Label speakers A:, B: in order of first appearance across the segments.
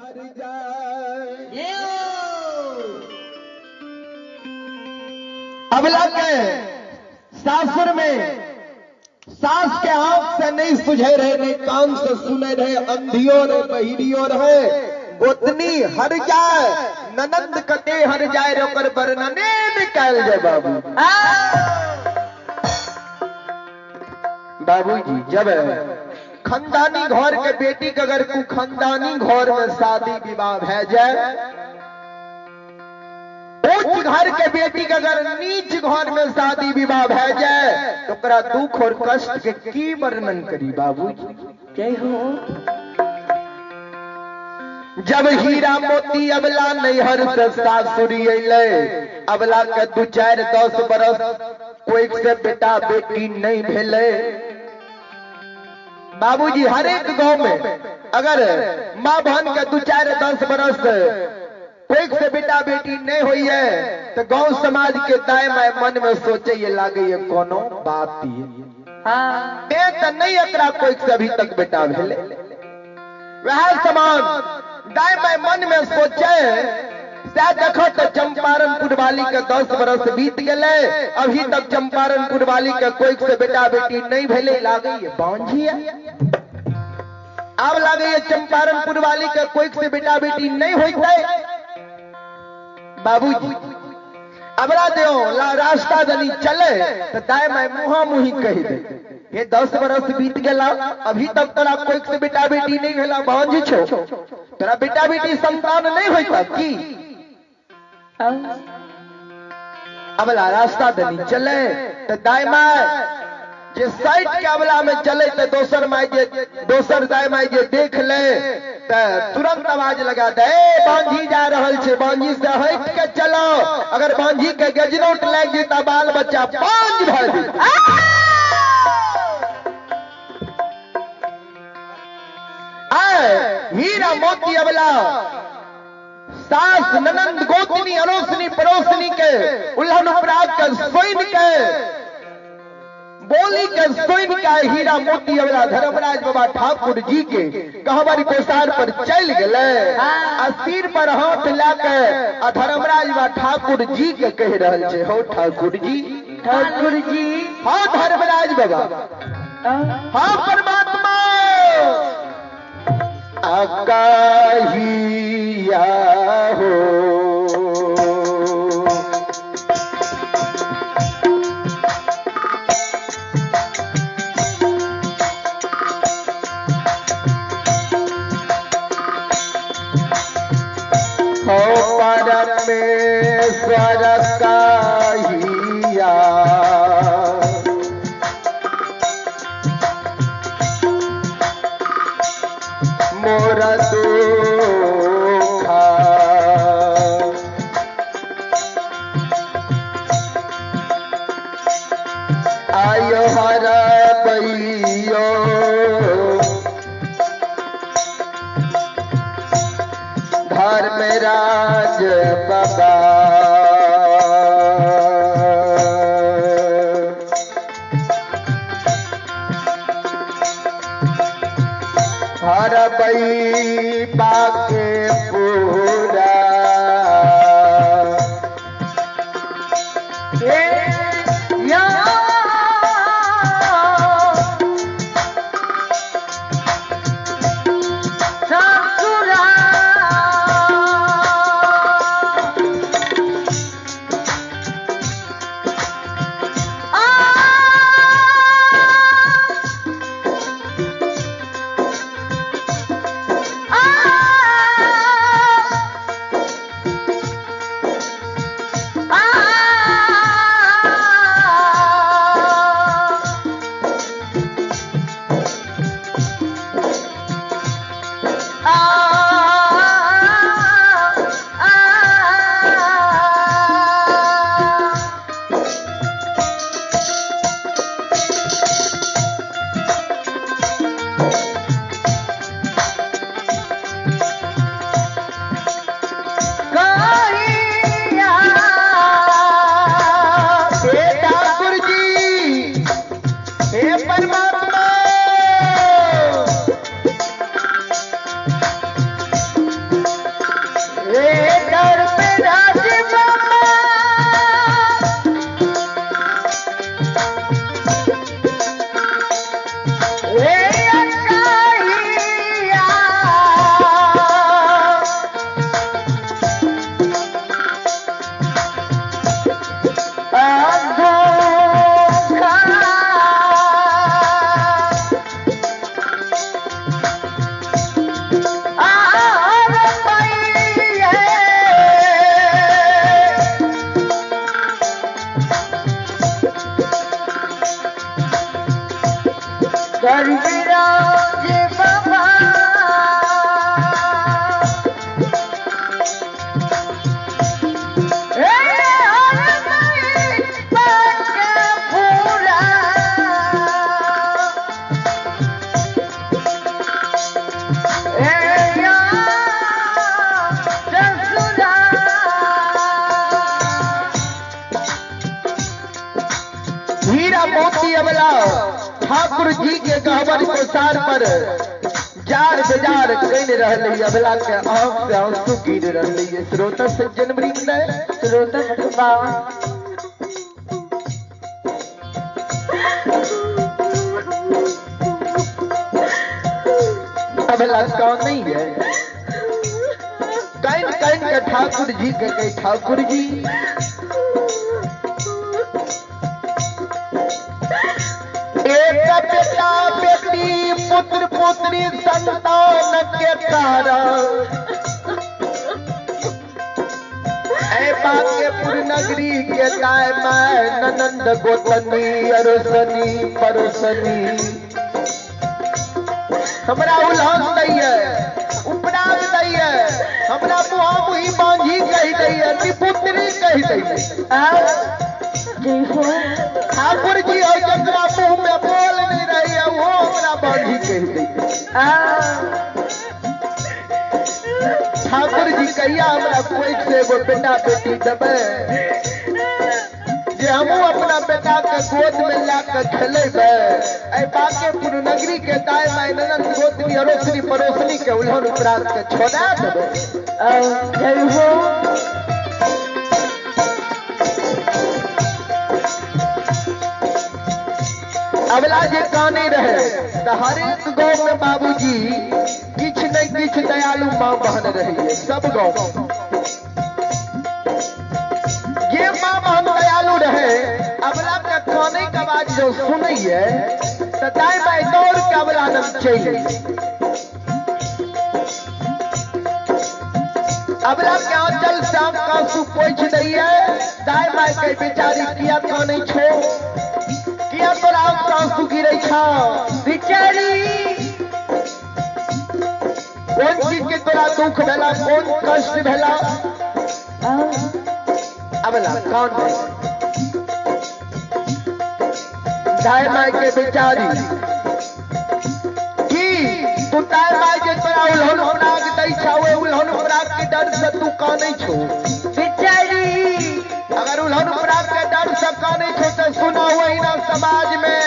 A: हर जाए। अबला के सासुर में सास के आंख से नहीं सुझे रहे, नहीं कान से सुने रहे, अंधियो रहे बहिरियो रहे, गोतनी हर जाए ननंद कते हर जाए ओकर वर्णने निकाल जाए। बाबू बाबूजी जब खानदानी घर के बेटी के अगर को खानदानी घर में शादी विवाह भै जाए, उच्च घर के बेटी के अगर नीच घर में शादी विवाह भै जाए तो ओकरा दुख और कष्ट के की वर्णन करी बाबूजी।
B: जय हो।
A: जब हीरा मोती अबला नैहर से सासुरी अइले, अबला के 2 4 10 बरस कोई से बेटा बेटी नहीं भेले। बाबूजी हर एक गांव में अगर माँ बहन के 2 4 10 बरस कोई से बेटा बेटी नहीं हुई है तो गांव समाज के दाएं माए मन में सोचे ये लागे ये कोनो बात ही
B: हाँ
A: तो नहीं एकरा कोई से अभी तक बेटा भेले। वह समान दाएं बाएं मन में सोचे देखो तो चंपारणपुर वाली के 10 बरस बीत गए, अभी तक चंपारणपुर वाली के कोई से बेटा बेटी नहीं भेले, लागे ये बांझी है। अब लागे ये चंपारणपुर वाली के कोई से बेटा बेटी नहीं होते। बाबूजी अबरा दो रास्ता दनी चले तो दाएं माए मुहा मुही कह दे ये 10 बरस बीत गया अभी तक तोरा कोई से बेटा बेटी नहीं भेला, बांझी छो, तोरा बेटा बेटी संतान नहीं होता की। अबला रास्ता दनी चले तो दाएं माए जे साइड के अबला में चले तो दोसर माई जे दोसर दाएं माई जे देख ले तो तुरंत आवाज लगा दे, बांझी जा रहल छे, बांझी से हट के चलो, अगर बांझी के गजनोट लाग जेता बाल बच्चा बांझ भर दे। हीरा मोती अबला सास ननंद गोतनी अड़ोसनी पड़ोसनी के उल्हन उपराग के सुन के बोली के सुन के हीरा मोती अबला धर्मराज बाबा ठाकुर जी के कहवर कोसार पर चल गए आ सिर पर हाथ लाके आ धर्मराज बाबा ठाकुर जी के कह रहल छे, हो ठाकुर जी,
B: ठाकुर जी,
A: हाँ धर्मराज बाबा, हाँ परमात्मा अकाहिया हो हो परमेश्वर काहिया मोर दुखा आयो हर बैयो धर्मराज बाबा हर बई बाके पूरा
B: या ससुरा आ
A: हमर कोसार पर जार बेजार कइन रहलै अबला के आंख से आंसू गिर रहलै। श्रोता सज्जन वृंद,
B: श्रोता बाबा
A: अबला कौन नहीं है। कइन कइन के ठाकुर जी के कई ठाकुर जी एक बेटा बेटी पुत्र पुत्री संतान के कारण ऐ बांकेपुर नगरी के दाय my ननंद गोतनी अरोसनी परोसनी हमरा उल्हन दैये उपराग दैये हमरा मुहा मुही बांझी कह दैये निपुत्री कह दैये। ठाकुर जी हो जकरा मुंह में बोल नहीं रही है वो हमरा बांझी कह दैये। ठाकुर जी कहिया हमरा कोई से एगो बेटा बेटी देबै जे हमहू अपना बेटा के गोद में ला के खेलेबै। ऐ बांकेपुर नगरी के दाय my ननंद गोतनी अरोसनी पड़ोसनी के उल्हन उपराग के छोड़ा देबै।
B: जय हो।
A: अबला जे काने रहे तो हर एक गांव में बाबूजी किछ नहीं किछ दयालु माँ बहन रही है। सब गांव ये माँ बहन दयालु रहे। अबला के काने के आवाज जो सुनी है तो दाई माई दौड़ के अबला नम चाहिए। अबला के आंचल से आंख आंसू पोछ दी है। दाई माई के बेचारी किया काने छो किया तोरा आंख आंसू गिरे छा
B: बेचारी
A: कौन चीज के तोरा दुख भेला कौन कष्ट भेला। अबला कौन है दाई माई के बेचारी की तू दाई माई के तोरा उल्हन उपराग दै छा ओहि उल्हन उपराग के डर से तू कानै छो
B: बेचारी।
A: अगर उल्हन उपराग के डर से कानै छो तो सुना वही ना समाज में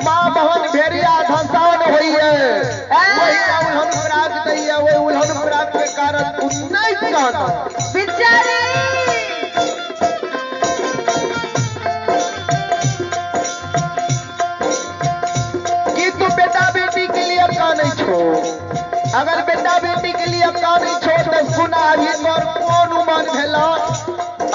A: माँ बहन भेड़िया धसान होई है वही ना उल्हन उपराग दैया वही उल्हन उपराग के कारण तू नहीं काना
B: बेचारी।
A: कि तू बेटा बेटी के लिए कानै छो। अगर बेटा बेटी के लिए कानै छो तो सुना अभी तोर कोन उमर भेला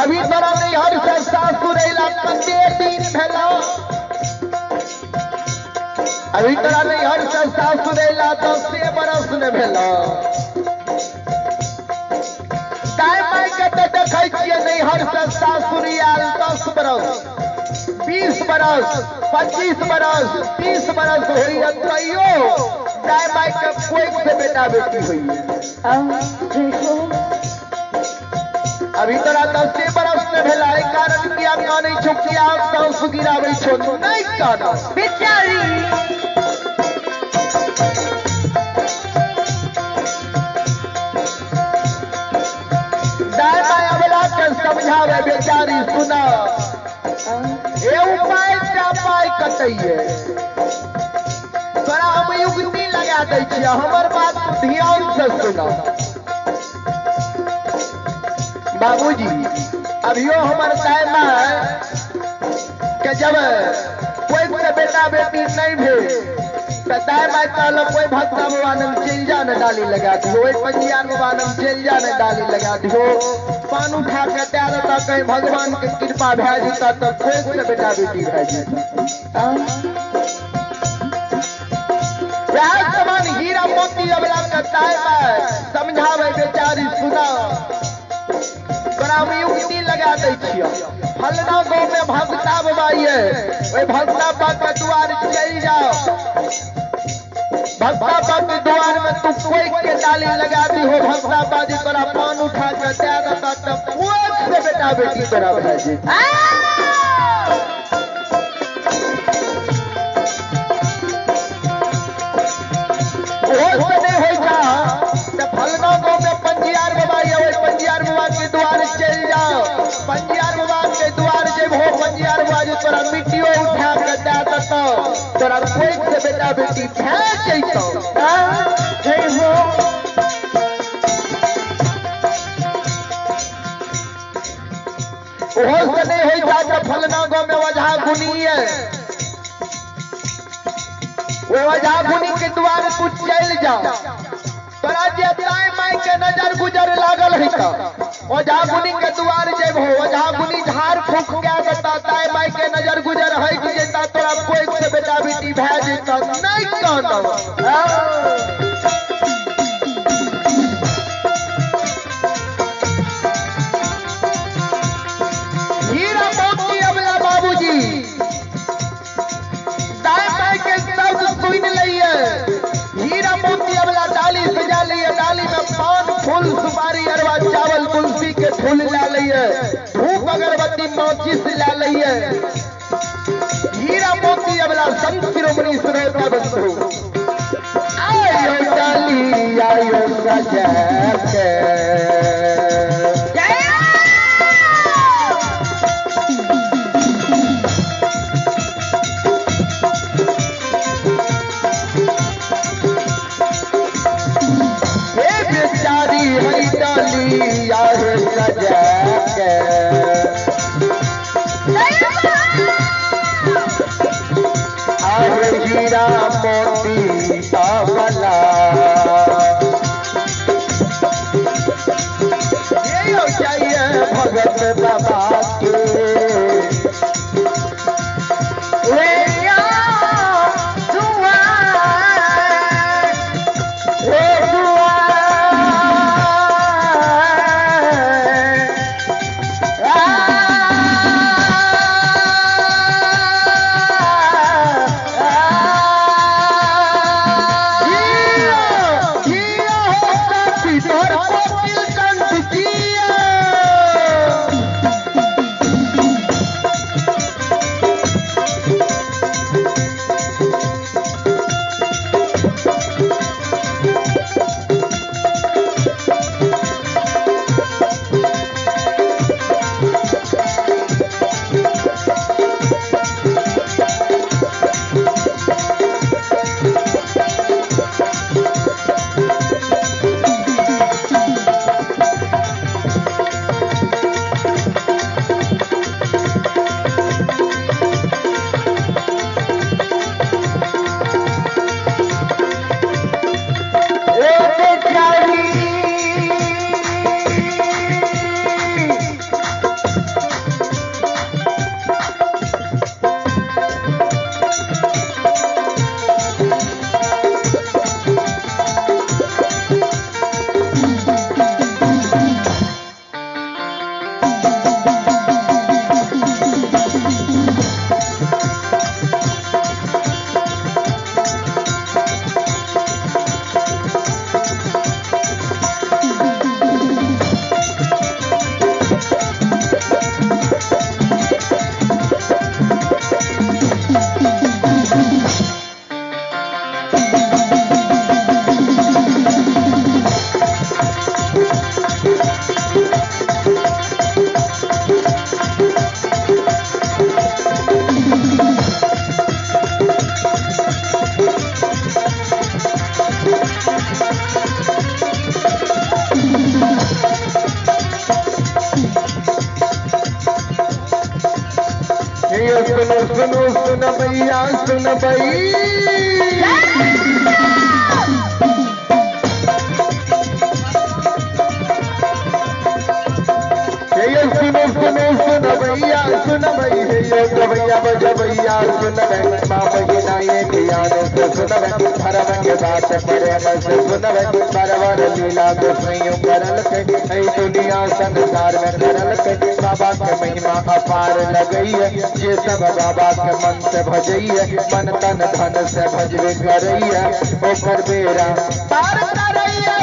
A: अभी तोरा नैहर से सासुर अयला कते दिन भेला अभी तोरा नैहर से सासुर अयला 10 बरस ने भेला। दाय माय के तऽ देखै छियै नैहर से सासुर आयल 10 बरस 20 बरस 25 बरस 30 बरस होइए तैयो दाय माय के कोई से बेटा बेटी होइए। अभी तोरा 10 बरस ने भेला एहि कारण किया कानै छौ किया आंसू गिराबै छौ नहीं काना
B: बेचारी।
A: दाय माय अबला के समझावे बेचारी सुना ए उपाय से पाय कटैये तोरा हम युक्ति लगा दै छियै हमर बात ध्यान से सुना। बाबूजी अभियो हमर दाय माय के जब कोई से बेटा बेटी नहीं भेल तो दाय माय कहलक ओहि भक्ता बाबा नम चलि जा ने डाली लगा दियो ओहि पंजियार बाबा नम चलि जा ने डाली लगा दियो पान उठा के दए देता कहीं भगवान के कृपा भए जेता तो कोई से बेटा बेटी भए जेता। वएह समान हीरा मोती अबला के दाय माय समझाबै बेचारी सुना तोरा हम युक्ति लगा दै छियौ फलना गाँव में भक्ता बाबा ये ओहि भक्ता बाबा के द्वार चलि जाओ भक्ता बाबा के द्वार में तू कोई के डाली लगा दी हो भक्ता बाजी तोरा पान उठा के दए देता तऽ कोई से बेटा बेटी तोरा भए जेतै। ओहो से नहीं होइ छा तऽ फलना गाँव में पंजियार बाबा ये ओहि पंजियार बाबा के द्वार चलि जाओ पंजियार बाबा के द्वार जेबहो पंजियार बाबा जे तोरा मिट्टियो उठा के दए देतौ तोरा कोई से बेटा बेटी भए से नहीं होई जा त फलना गांव में ओझा गुनी है, वे ओझा गुनी के द्वार तू चल जा, तोरा जे दाएं माई के नजर गुजर लागल है त ओझा गुनी के द्वार जेबहो, ओझा गुनी झाड़ फूक के देता, दाएं माई के नजर गुजर है कि जेता तोरा कोई से बेटा बेटी भए जेता नहीं कहनो। हीरा मोती अबला बाबूजी दाएं माई के शब्द सुन लइए, हीरा मोती अबला डाली सजा लिए, डाली में पान फूल सुपारी अरवा चावल तुलसी के फूल ला लिए, धूप अगरबत्ती माचिस ला लिए, हीरा मोती अबला संत शिरोमणि श्रोता बंधु आयो डाली आयो सजा के। हीरा मोती अबला ये चाहिए भगत बाबा के, सुनो सुनो सुन भैया सुन भई, सुनो सुनो सुन भैया सुन भई, हे भैया बज भैया सुन भई, बाप के नाये के याद से सुन भई, धर्म के बात प्रेम से सुन भई, बार लीला गोसाइयों करल के ऐ दुनिया संसार में करल के, बाबा के महिमा अपार लगई है, ये सब बाबा के मन से भजई है, मन तन धन से भजवे करई है, ओकर बेरा पार करई है।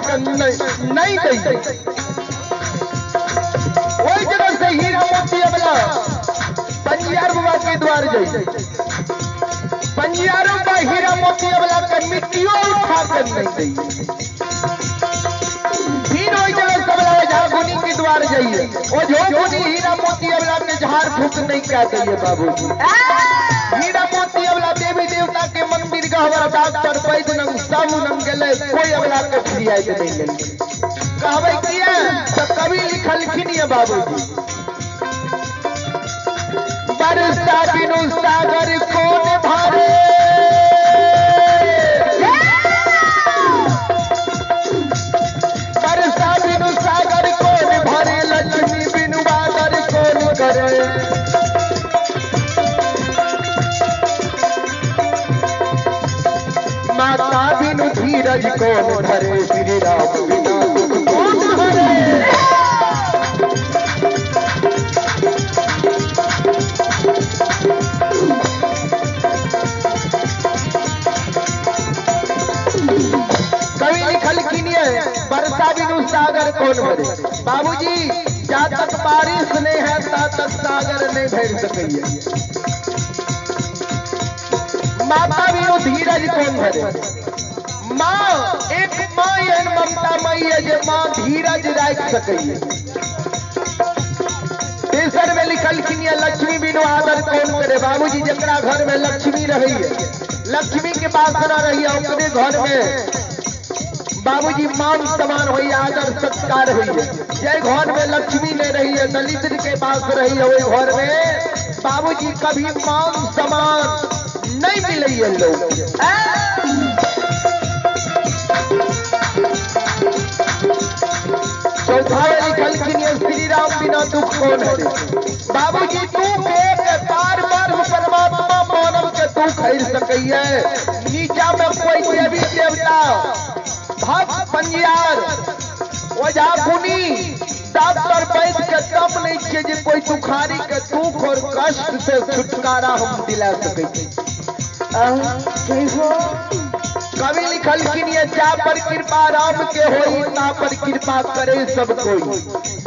A: के नहीं दै। ओहि जगह से हीरा मोती अबला पंजियार बाबा के द्वार जाइए, पंजियारों का हीरा मोती अबला के मिट्टियों उठा कर नहीं दै। फिर वही जगह सबला ओझा गुनी के द्वार जाइए, ओझो गुनी हीरा मोती अबला के झाड़ फूक नहीं कह दैये बाबूजी। हीरा मोती अबला देवी देवता के मंदिर गहवर डॉक्टर वैद्य नंग सब नंग गेले, कोई अबला के फ्रियाइत नहीं गेले। कहबै किया तो कवि लिखलखिन ये बाबूजी, बरसा बिनु सागर कोन भरे, बरसा बिनु सागर कोन भरे, लक्ष्मी बिनु बादर कोन करे। माता बिनु धीरज कोन धरे, श्री राम बिना दुख कोन हरे। कवि लिखलखिन ये बरसा बिनु सागर कौन भरे। बाबूजी जा तक बारिश नहीं है ता तक सागर नहीं भर सकैये। माता बिनु धीरज कौन भरे। माँ एक माँ एहन ममता मई है जे माँ धीरज राखि सकैये। तेसर में लिखलखिन ये लक्ष्मी बिनु आदर कौन करे। बाबूजी जकरा घर में लक्ष्मी रही है, लक्ष्मी के वासना रही है, ओकरे घर में बाबूजी मान सम्मान होइए, आदर सत्कार होइए। जय घर में लक्ष्मी नहीं रही है, दलित के पास रही है, वही घर में बाबूजी कभी मान सम्मान नहीं मिले है लोग। चौथा में लिखलखिन ये श्री राम बिना दुख कौन हरे। बाबूजी दुख एक बार बार परमात्मा मानव के दुख हर सकैये। नीचा में कोई देवी देवता भक्त पंजियार ओझा गुनी डॉक्टर वैद्य के दम नहीं छियै जे कोई दुखारी के दुख और कष्ट से छुटकारा हम दिला सकै छी। कवि लिखलखिन ये जा पर कृपा राम के होई ता पर कृपा करे सब कोई।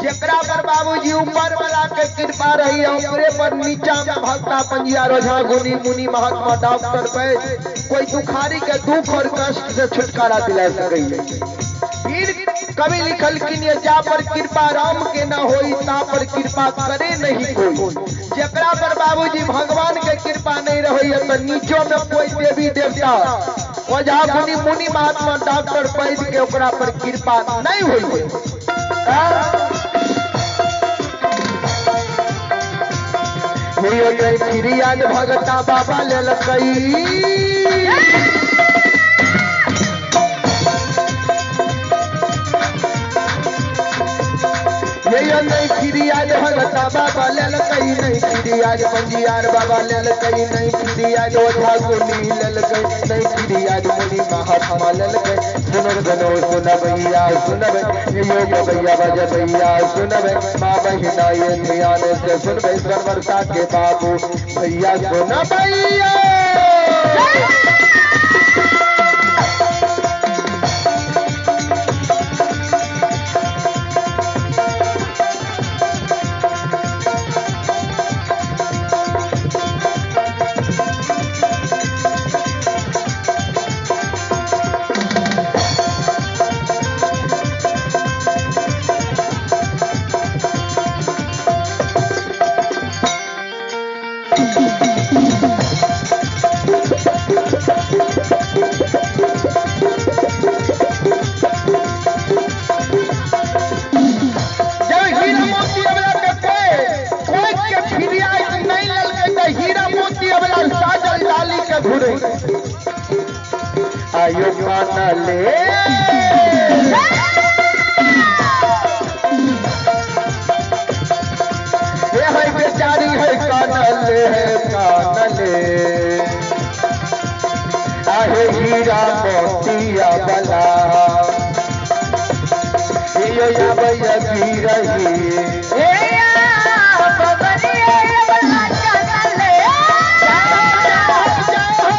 A: जेकरा पर बाबूजी ऊपर वाला के कृपा रही ओकरे पर नीचा में भक्ता पंजियार ओझा गुनी मुनि महात्मा डॉक्टर वैद्य कोई दुखारी के दुख और कष्ट से छुटकारा दिला सकैये। फिर कवि लिखलखिन ये जा पर कृपा राम के ना होई ता पर कृपा करे नहीं कोई। जेकरा पर बाबूजी भगवान के कृपा नहीं रही तो नीचो में कोई देवी देवता ओझा गुनी मुनि महात्मा डॉक्टर वैद्य के ओकरा पर कृपा नहीं होई। भगता बाबा लेलकई, ये नहीं फिरियाज भगता बाबा लेलकई, नहीं फिरियाज पंजियार बाबा लेलकई, नहीं फिरियाज ओझा गुनी लेलकई, नहीं फिरियाज मुनि महात्मा लेलकई। सुनो सुनो सुनबैया सुनबै, यो गबैया बजबैया सुनबै, माँ बहिना ये ध्यान से सुनबै, स्वर के बाबू भैया सुनबैया। आयो काना ले ये है बेचारी है काना ले है काना ले आहे हीरा मोतिया बला यो या भैया की रही
B: ए या बबरिया बला काना ले जय हो।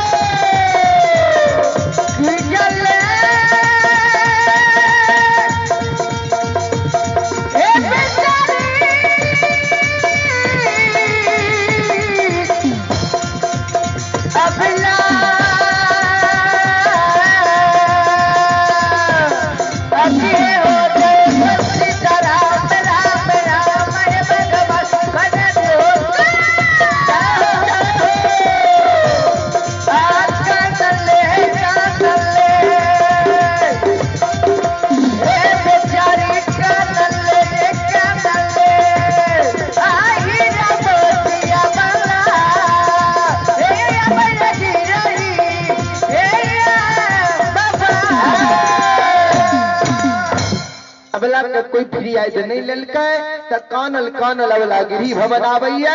A: अबला के कोई फरियाद नहीं लेलकै त कानल कानल अबला गृह भवन आबैया,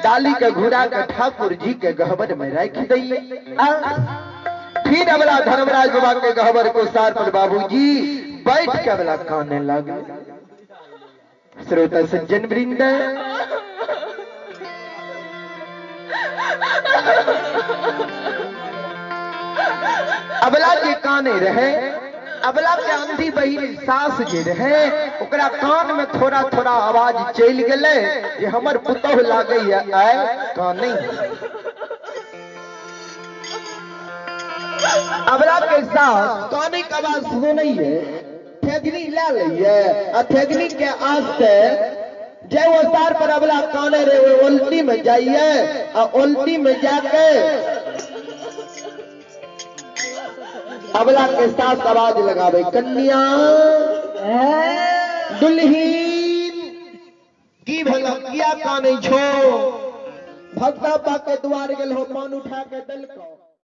A: डाली के घुरा के ठाकुर जी के गहबर में राखि दैया। फिर अबला धर्मराज बाबा के गहबर को सार पर बाबूजी बैठ के अबला काने लागल। श्रोता सज्जन वृंद, अबला के काने रहे, अबला के अंधी बहिरी सास जे रहे ओकरा कान में थोड़ा थोड़ा आवाज चलि गेलै जे हमर पुतोह लागैया आय काने। अबला के सास काने के आवाज सुनैये, ठेगनी ला लैये आ ठेगनी के आस्ते जे वो सार पर अबला काने रे वो उल्टी में जाइए आ उल्टी में जाके अबला के साथ आवाज लगावे, कन्या दुल्हीन की भेल किया काने छो? भगता बा के द्वार गेल हो, पान उठा के दलको।